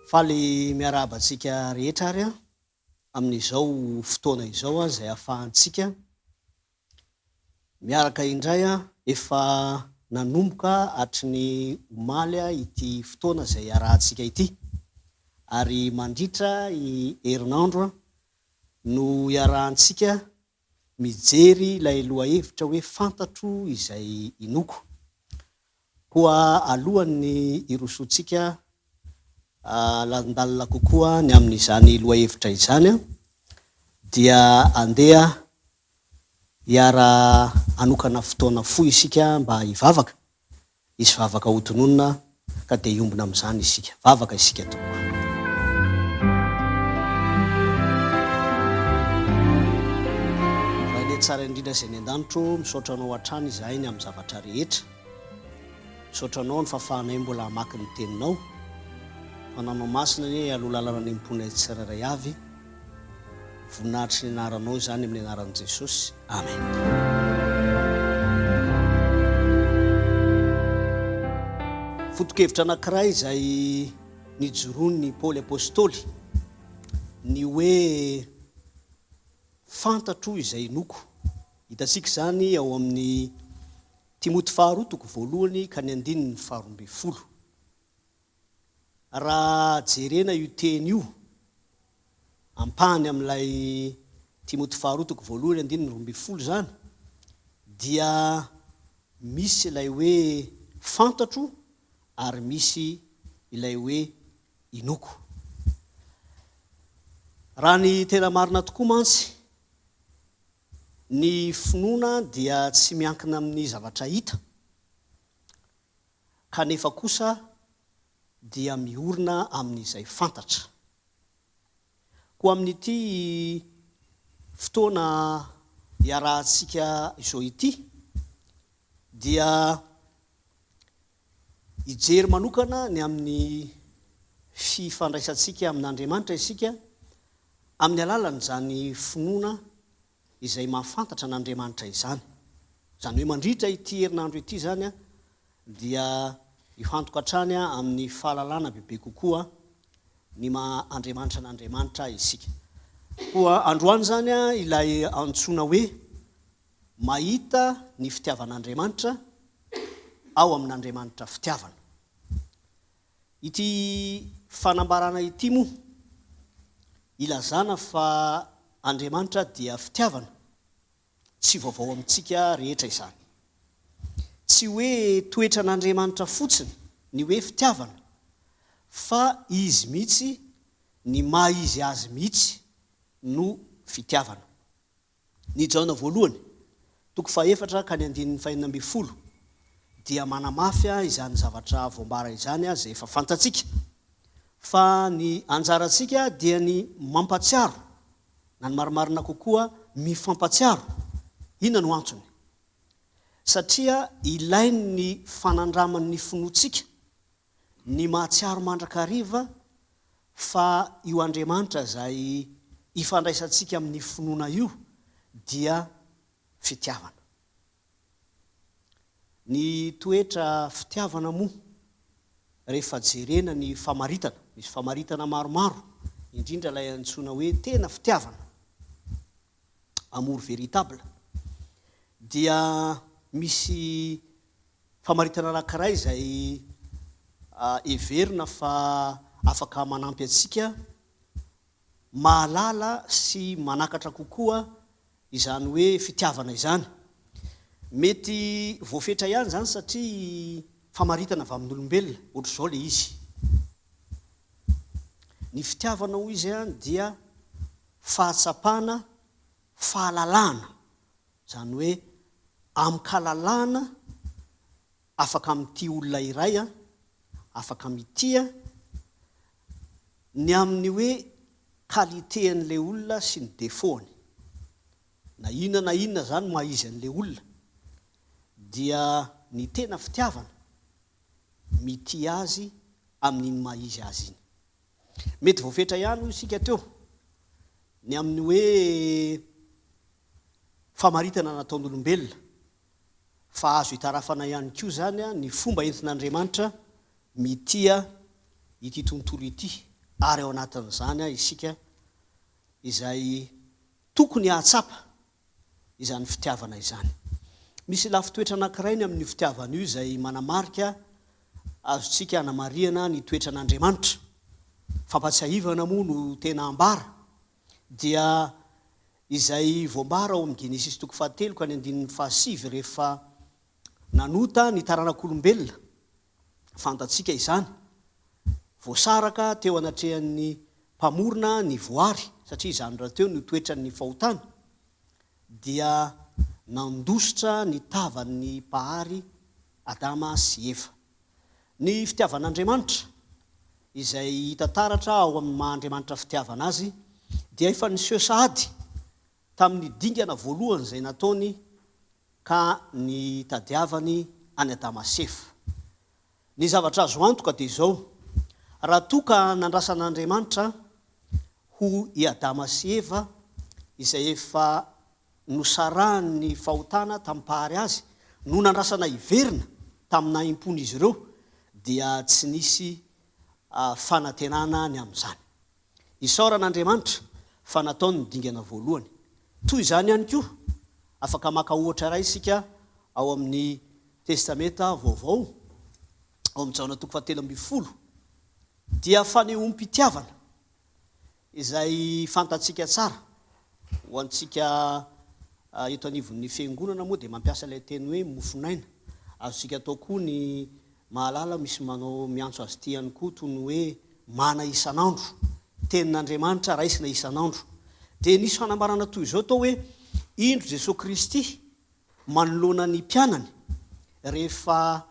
Faly miarahaba antsika rehetra ary amin'izao fotoana izao izay ahafahantsika miaraka indray. Efa nanomboka hatry ny omaly ity fotoana izay iarahantsika ity ary mandritra herinandro no iarahantsika mijery ilay lohahevitra hoe Fantatro izay inoako. Koa alohan'ny hirosoantsika lalindalina kokoa ny amin'izany lohahevitra izany dia andeha hiara-hanokana fotoana fohy isika mba hivavaka. Hisy vavaka hotononina ka dia hiombona amin'izany isika. Vavaka isika tompoko. Rainay tsara indrindra izay any an-danitra ô, misaotra Anao hatrany izahay ny amin'ny zavatra rehetra. Misaotra Anao ny fahafahanay mbola hamaky ny Teninao. Fananao Masina anie hialoha lalana ny am-ponay tsirairay avy. Voninahitry ny anaranao izany amin'ny anaran'i Jesosy. Amen. Foto-kevitra anankiray izay nijoroan'i Paoly Apostoly ny hoe fantatro izay inoako. Hitantsika izany ao amin'ny Timoty faharoa toko voalohany ka ny andininy faharoa ambin'ny folo. Raha jerena io teny io, ampahany amin'ilay Timoty faharoa toko voalohany andininy 12 izany, dia misy ilay hoe fantatro ary misy ilay hoe inoako. Raha ny tena marina tokoa mantsy, ny finoana dia tsy miankina amin'ny zavatra hita, kanefa kosa dia miorina amin'izay fantatra. Koa amin'ity fotoana iarahantsika izao ity dia hijery manokana ny amin'ny fifandraisantsika amin'Andriamanitra isika amin'ny alalan'izany finoana izay mahafantatra an'Andriamanitra izany. Izany hoe mandritra ity herinandro ity izany dia hifantoka hatrany amin'ny fahalalana bebe kokoa ny maha Andriamanitra an'Andriamanitra isika. Koa androany izany ilay antsoina hoe mahita ny fitiavan'Andriamanitra ao amin'Andriamanitra fitiavana. Ity fanambarana ity moa ilazana fa Andriamanitra dia fitiavana, tsy vaovao amintsika rehetra izany. Tsy hoe toetran'Andriamanitra fotsiny ny hoe fitiavana fa Izy mihitsy, ny maha Izy Azy mihitsy no fitiavana. Ny Jaona voalohany, toko fahefatra ka ny andininy fahenina ambin'ny folo, dia manamafy izany zavatra voambara izany izay efa fantatsika, fa ny anjarantsika dia ny mampatsiaro, na ny marimarina kokoa, mifampatsiaro. Inona no antony? Satria ilain'ny fanandraman'ny finoantsika ny mahatsiaro mandrakariva fa io Andriamanitra izay ifandraisantsika amin'ny finoana io dia fitiavana. Ny toetra fitiavana moa, rehefa jerena ny famaritana, misy famaritana maromaro, indrindra ilay antsoina hoe tena fitiavana, amour véritable, dia misy Famaritana anankiray izay heverina fa afaka manampy antsika mahalala sy manakatra kokoa izany hoe fitiavana izany. Mety voafetra ihany izany satria famaritana avy amin'olombelona, ohatr'izao ilay izy. Ny fitiavana hoy izy dia fahatsapana fahalalahana Izany hoe amin-kalalahana afaka mitia olona iray an, afaka mitia, ny amin'ny hoe qualité an'ilay olona sy ny défaut-ny. Na inona na inona izany maha izy an'ilay olona, dia ny tena fitiavana, mitia azy amin'iny maha izy azy iny. Mety voafetra ihany hoy isika teo, ny amin'ny hoe. famaritana nataon'olombelona fa azo itarafana ihany koa izany ny fomba entin'Andriamanitra mitia ity tontolo ity ary ao anatin'izany isika izay tokony hahatsapa izany fitiavana izany. Misy lafin-toetra anankiray ny amin'io fitiavana io izay manamarika azontsika anamarihana ny toetran'Andriamanitra. Fampatsiahivana moa no tena ambara dia izay voambara ao amin'ny Genesisy toko fahatelo ka ny andininy fahasivy rehefa nanota ny taranak'olombelona, fantatsika izany, voasaraka teo anatrehan'ny Mpamorona ny voary, satria izany rahateo no toetran'ny fahotana, dia nandositra ny tavan'ny Mpahary Adama sy Eva. Ny fitiavan'Andriamanitra, izay hita taratra ao amin'ny maha Andriamanitra fitiavana Azy, dia efa niseho sahady tamin'ny dingana voalohany izay nataony ka nitadiavany an'i Adama sy Eva. Ny zavatra azo antoka dia izao, raha toa ka nandrasan'Andriamanitra ho i Adama sy Eva izay efa nosarahan'ny fahotana tamin'ny Mpahary azy no nandrasana hiverina tamin'ny nahim-pon'izy ireo, dia tsy nisy fanantenana ny amin'izany. Isaorana Andriamanitra fa nataony ny dingana voalohany. Toy izany ihany koa, afaka maka ohatra iray isika ao amin'ny Testamenta Vaovao, ao amin'ny Jaona toko fahatelo ambin'ny folo, dia fanehoam-pitiavana izay fantatsika tsara. Ho antsika eto anivon'ny Fiangonana moa dia mampiasa ilay teny hoe mofon'aina. Azontsika atao koa ny mahalala misy manao miantso azy ity ihany koa toy ny hoe mana isan'andro, tenin'Andriamanitra raisina isan'andro. Dia nisy fanambarana toy izao tao hoe, Indro Jesoa Kristy manoloana ny mpianany rehefa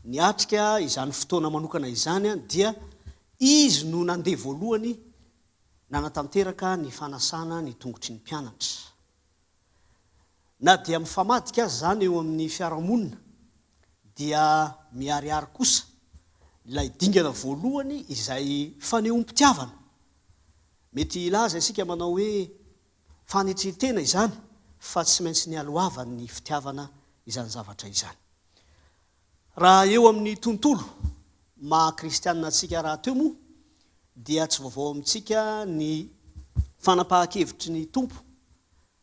niatrika izany fotoana manokana izany dia Izy no nandeha voalohany nanatanteraka ny fanasana ny tongotry ny mpianatra. Na dia mifamadika aza izany eo amin'ny fiarahamonina dia miharihary kosa ilay dingana voalohany izay fanehoam-pitiavana. Mety hilaza isika manao hoe fanetren-tena izany fa tsy maintsy nialohavan'ny fitiavana izany zavatra izany. Raha eo amin'ny tontolo maha kristianina antsika rahateo moa dia tsy vaovao amintsika ny fanapahan-kevitry ny Tompo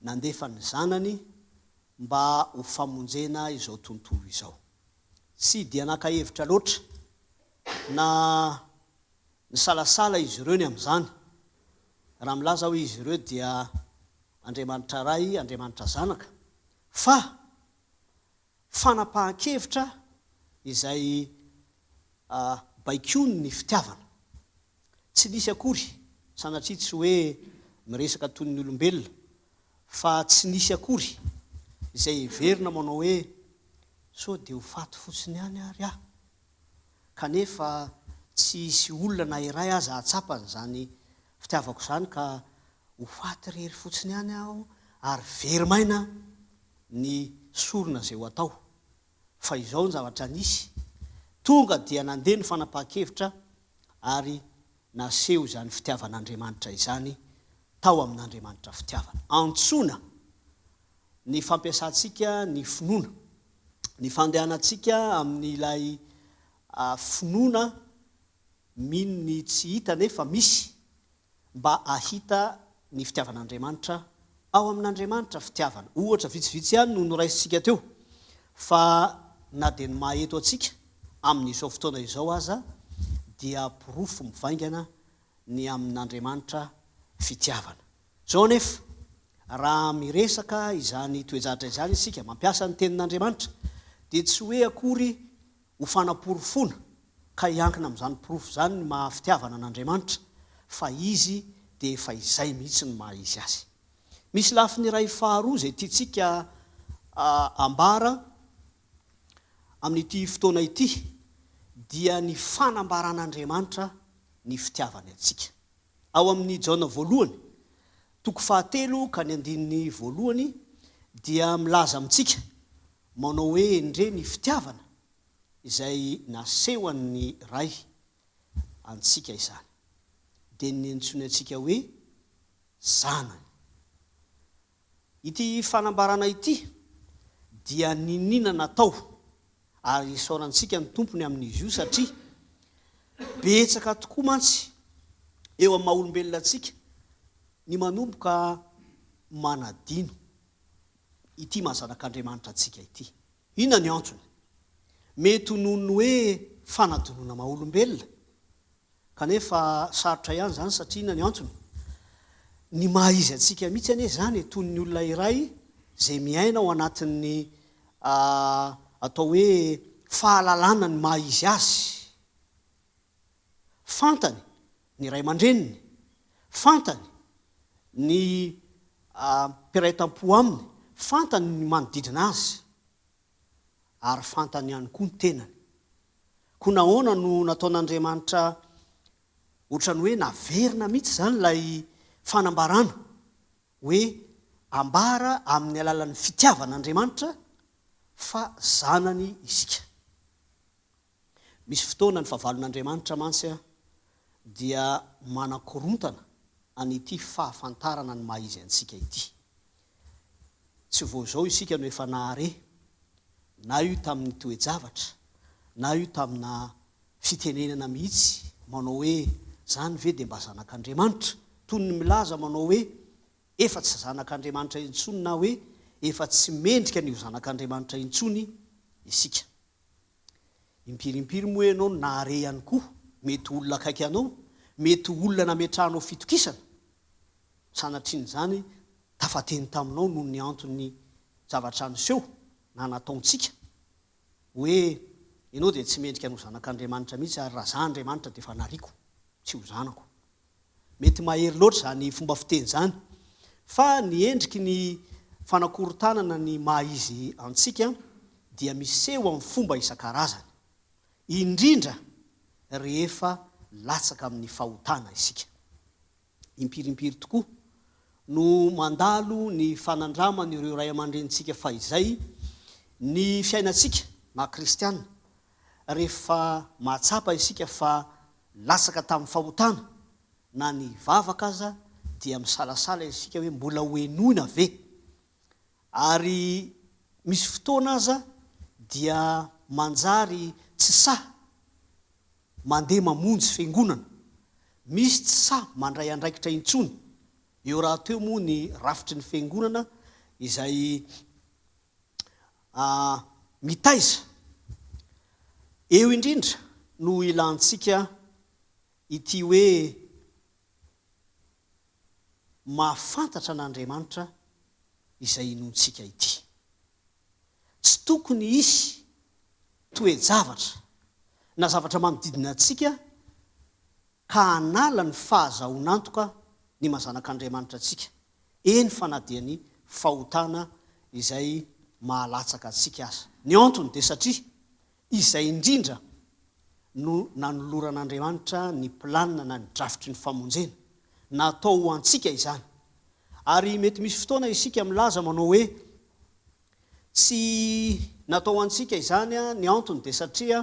nandefa ny Zanany mba ho famonjena izao tontolo izao. Tsy dia naka hevitra loatra na nisalasala izy ireo ny amin'izany. Raha milaza aho hoe izy ireo dia Andriamanitra Ray, Andriamanitra Zanaka, fa fanapahan-kevitra izay baikoiny ny fitiavana. Tsy nisy akory, sanatria tsy hoe miresaka toy ny olombelona, fa tsy nisy akory izay heverina manao hoe sao dia ho faty fotsiny ihany ary aho. Kanefa tsy hisy olona na iray aza hahatsapa an'izany fitiavako izany ka ho faty irery fotsiny ihany aho ary very maina ny sorona izay ho atao. Fa izao ny zavatra nisy, tonga dia nandeha ny fanapahan-kevitra ary naseho izany fitiavan'Andriamanitra izany tao amin'Andriamanitra fitiavana. Antsoina ny fampiasantsika ny finoana, ny fandehanantsika amin'ilay finoana mino ny tsy hita nefa misy, mba hahita ny fitiavan'Andriamanitra ao amin'Andriamanitra fitiavana. Ohatra vitsivitsy ihany no noraisintsika teo, fa na dia ny maha eto antsika amin'izao fotoana izao aza dia porofo mivaingana ny amin'Andriamanitra fitiavana. Izao anefa, raha miresaka izany toe-javatra izany isika, mampiasa ny Tenin'Andriamanitra, dia tsy hoe akory ho fanaporofoana ka hiankina amin'izany porofo izany ny maha fitiavana an'Andriamanitra fa Izy dia efa izay mihitsy no maha Izy Azy. Misy lafiny iray faharoa izay tiantsika ambara amin'ity fotoana ity dia ny fanambaran'Andriamanitra ny fitiavany antsika. Ao amin'ny Jaona voalohany, toko fahatelo ka ny andininy voalohany dia milaza amintsika manao hoe endrey ny fitiavana izay nasehon'ny Ray antsika izany, dia ny niantsoany antsika hoe zanany. Ity fanambarana ity dia niniana natao ary isaorantsika ny Tompony amin'izy io satria betsaka tokoa mantsy eo amin'ny maha olombelona antsika ny manomboka manadino ity maha zanak'Andriamanitra antsika ity. Inona ny antony? Mety ho noho ny hoe fanadinoana maha olombelona Kanefa sarotra ihany izany satria inona ny antony? Ny maha izy antsika mihitsy anie izany e, toy ny olona iray izay miaina ao anatin'ny atao hoe fahalalana ny maha izy azy. Fantany ny ray aman-dreniny, fantany ny mpiray tampo aminy, fantany ny manodidina azy ary fantany ihany koa ny tenany. Koa nahoana no nataon'Andriamanitra ohatran'ny hoe naverina mihitsy izany ilay fanambarana hoe ambara amin'ny alalan'ny fitiavan'Andriamanitra fa zanany isika? Misy fotoana ny fahavalon'Andriamanitra mantsy dia manakorontana an'ity fahafantarana ny maha izy antsika ity. Tsy vao izao isika no efa nahare, na io tamin'ny toe-javatra, na io tamina fitenenana mihitsy, manao hoe, Izany ve dia mba zanak'Andriamanitra? Toy ny milaza manao hoe, Efa tsy zanak'Andriamanitra intsony na hoe, Efa tsy mendrika ny ho zanak'Andriamanitra intsony isika. Impiry impiry moa ianao no nahare ihany koa, mety ho olona akaiky anao, mety ho olona nametrahanao fitokisana, Sanatrian'izany, tafateny taminao noho ny anton'ny zavatra niseho na nataontsika, hoe, Ianao dia tsy mendrika ny ho zanak'Andriamanitra mihitsy ary raha za Andriamanitra dia efa nariako tsy ho zanako. Mety mahery loatra izany fomba fiteny izany, fa ny endriky ny fanakorontanana ny maha izy antsika dia miseho amin'ny fomba isan-karazany, indrindra rehefa latsaka amin'ny fahotana isika. Impiry impiry tokoa no mandalo ny fanandraman'ireo ray aman-drenintsika fahizay ny fiainantsika maha kristiana, rehefa mahatsapa isika fa latsaka tamin'ny fahotana, na ny hivavaka aza dia misalasala isika hoe mbola ho henoina ve? Ary misy fotoana aza dia manjary tsy sahy mandeha mamonjy fiangonana, misy tsy sahy mandray andraikitra intsony, eo rahateo moa ny rafitry ny fiangonana izay mitaiza. Eo indrindra no ilantsika ity hoe mahafantatra an'Andriamanitra izay inoantsika ity. Tsy tokony hisy toe-javatra na zavatra manodidina antsika ka hanala ny fahazahoan'antoka ny maha zanak'Andriamanitra antsika, eny fa na dia ny fahotana izay mahalatsaka antsika aza. Ny antony dia satria izay indrindra no nanoloran'Andriamanitra ny planina na ny drafitry ny famonjena. Natao ho antsika izany. Ary mety misy fotoana isika milaza manao hoe, Tsy natao ho antsika izany, ny antony dia satria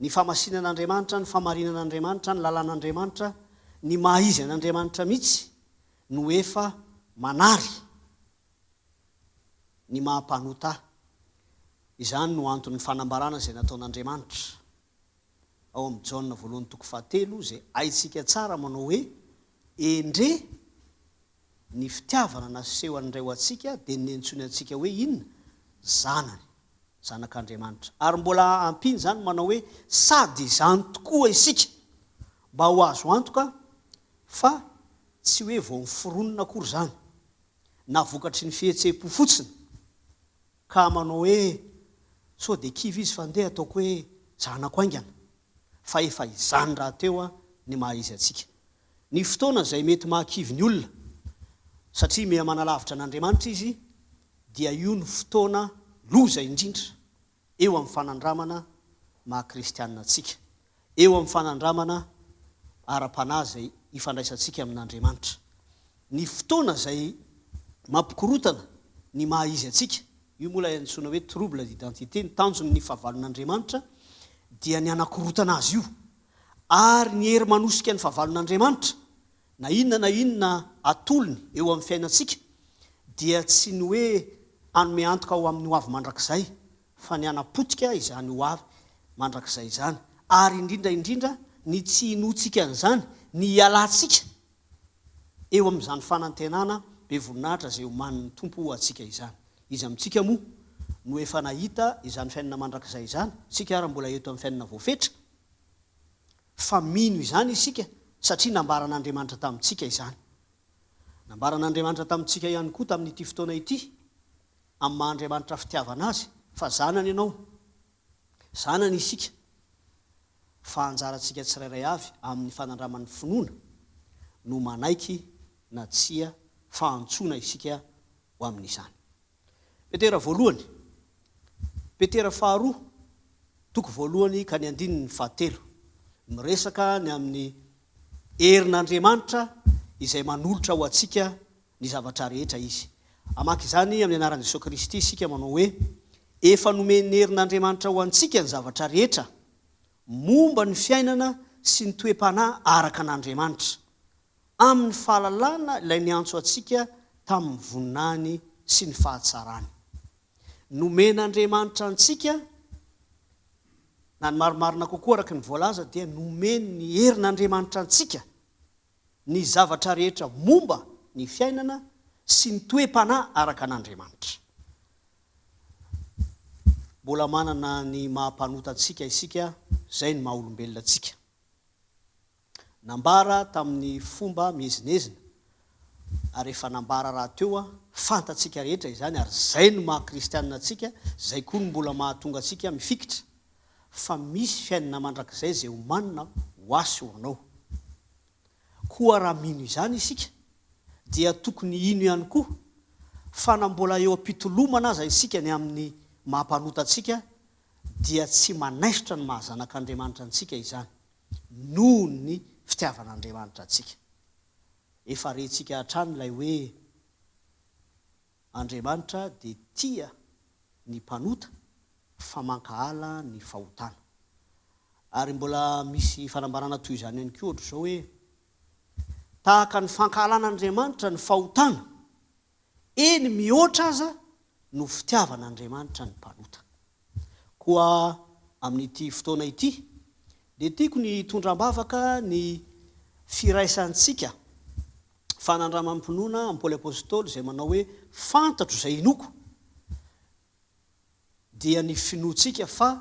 ny fahamasinan'Andriamanitra, ny fahamarinan'Andriamanitra, ny lalàn'Andriamanitra, ny maha-izy an'Andriamanitra mihitsy no efa manary ny maha-mpanota. Izany no anton'ny fanambarana izay nataon'Andriamanitra ao amin'ny Jaona voalohany toko fahatelo izay haintsika tsara manao hoe, Endre ny fitiavana nasehon'ny Ray ho antsika dia ny niantsoany antsika hoe inona? Zanany, zanak'Andriamanitra. Ary mbola ampiany izany manao hoe sady izany tokoa isika, mba ho azo antoka fa tsy hoe vao noforonina akory izany, na vokatry ny fihetseham-po fotsiny, ka manao hoe sao dia kivy izy fa ndeha ataoko hoe zanako haingana, fa efa izany rahateo ny maha izy antsika. Ny fotoana izay mety mahakivy ny olona satria miha manalavitra an'Andriamanitra izy dia io no fotoana loza indrindra eo amin'ny fanandramana maha kristianina antsika, eo amin'ny fanandramana ara-panahy izay ifandraisantsika amin'Andriamanitra. Ny fotoana izay mampikorotana ny maha izy antsika, io moa ilay antsoina hoe trouble d'identité, ny tanjon'ny fahavalon'Andriamanitra dia ny hanakorotana azy io. Ary ny hery manosika ny fahavalon'Andriamanitra? Na inona na inona atolony eo amin'ny fiainantsika dia tsy ny hoe hanome antoka ho amin'ny hoavy mandrakizay fa ny hanapotika izany hoavy mandrakizay izany ary indrindra indrindra ny tsy hinoantsika an'izany, ny hialantsika eo amin'izany fanantenana be voninahitra izay omanin'ny Tompo ho antsika izany. Iza amintsika moa no efa nahita izany fiainana mandrakizay izany? Isika ary mbola eto amin'ny fiainana voafetra. Fa mino izany isika satria nambaran'Andriamanitra tamintsika izany. Nambaran'Andriamanitra tamintsika ihany koa tamin'ity fotoana ity, amin'ny maha Andriamanitra fitiavana Azy, fa zanany ianao, zanany isika, fa anjarantsika tsirairay avy amin'ny fanandraman'ny finoana no manaiky na tsia fa antsoina isika ho amin'izany. Petera voalohany, Petera faharoa, toko voalohany ka ny andininy fahatelo, miresaka ny amin'ny herin'Andriamanitra izay manolotra ho antsika ny zavatra rehetra Izy. Hamaky izany amin'ny anaran'i Jesoa Kristy isika manao hoe, Efa nomen'ny herin'Andriamanitra ho antsika ny zavatra rehetra momba ny fiainana sy ny toe-panahy araka an'Andriamanitra, amin'ny fahalalana ilay niantso antsika tamin'ny voninahiny sy ny fahatsarany. Nomen'Andriamanitra antsika, na ny marimarina kokoa araka ny voalaza dia nomen'ny herin'Andriamanitra antsika ny zavatra rehetra momba ny fiainana sy ny toe-panahy araka an'Andriamanitra. Mbola manana ny maha-mpanota antsika isika, izay no maha-olombelona antsika. Nambara tamin'ny fomba miezinezina, ary efa nambara rahateo, fantatsika rehetra izany, ary izay no maha kristianina antsika, izay koa no mbola mahatonga antsika mifikitra fa misy fiainana mandrakizay izay omanina ho ahy sy ho anao. Koa raha mino izany isika, dia tokony hino ihany koa fa na mbola eo am-pitolomana aza isika ny amin'ny maha mpanota antsika, dia tsy manaisotra ny maha zanak'Andriamanitra antsika izany, noho ny fitiavan'Andriamanitra antsika. Efa rentsika hatrany ilay hoe Andriamanitra dia tia ny mpanota fa mankahala ny fahotana. Ary mbola misy fanambarana toy izany ihany koa ohatr'izao hoe, Tahaka ny fankahalan'Andriamanitra ny fahotana, eny mihoatra aza no fitiavan'Andriamanitra ny mpanota. Koa amin'ity fotoana ity dia tiako ny hitondra am-bavaka ny firaisantsika fanandramam-pinoana amin'i Paoly Apostoly izay manao hoe fantatro izay inoako dia ny finoantsika fa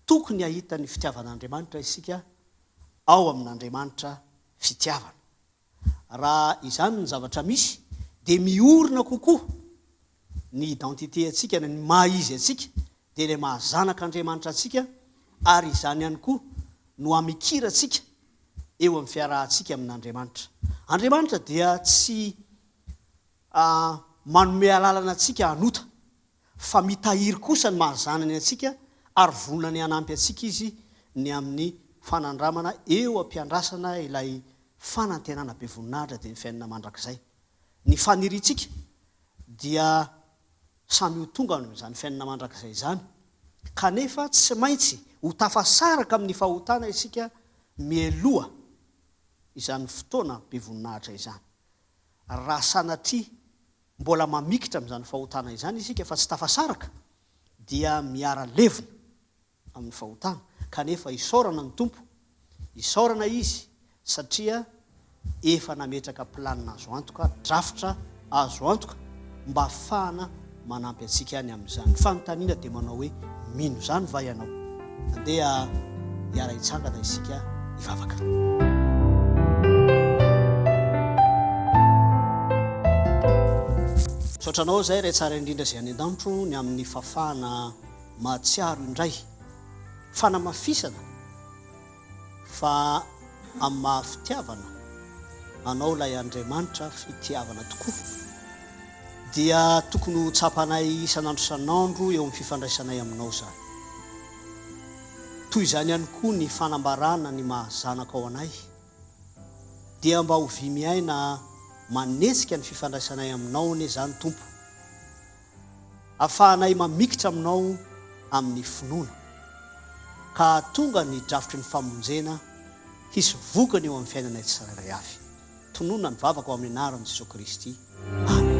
tokony hahita ny fitiavan'Andriamanitra isika ao amin'Andriamanitra fitiavana. Raha izany ny zavatra misy dia miorina kokoa ny identité antsika na ny maha izy antsika dia ilay maha zanak'Andriamanitra antsika ary izany ihany koa no amikirantsika eo amin'ny fiarahantsika amin'Andriamanitra. Andriamanitra dia tsy manome alalana antsika hanota fa mitahiry kosa ny maha zanany antsika ary vonona ny hanampy antsika Izy ny amin'ny fanandramana eo am-piandrasana ilay fanantenana be voninahitra dia ny fiainana mandrakizay. Ny faniriantsika dia samy ho tonga amin'izany fiainana mandrakizay izany, kanefa tsy maintsy ho tafasaraka amin'ny fahotana isika mialoha izany fotoana be voninahitra izany. Raha sanatria mbola mamikitra amin'izany fahotana izany isika fa tsy tafasaraka dia miara-levona amin'ny fahotana, kanefa isaorana ny Tompo, isaorana Izy satria efa nametraka planina azo antoka, drafitra azo antoka mba hafahana manampy antsika ny amin'izany. Fanontaniana dia manao hoe, mino izany va ianao? Andeha hiara-hitsangana isika hivavaka. Misaotra Anao izay Ray tsara indrindra izay any an-danitro ny amin'ny fahafahana mahatsiaro indray fanamafisana fa amin'ny maha fitiavana Anao ilay Andriamanitra fitiavana tokoa dia tokony ho tsapanay isan'andro isan'andro eo amin'ny fifandraisanay Aminao izany. Toy izany ihany koa ny fanambarana ny maha zanakao anay dia mba ho vy miaina manetsika ny fifandraisanay Aminao anie izany Tompo. Afahanay mamikitra Aminao amin'ny finoana, ka hahatonga ny drafitry ny famonjena hisy vokany eo amin'ny fiainanay tsirairay avy. Tononina ny vavaka ao amin'ny anaran'i Jesoa Kristy. Amen.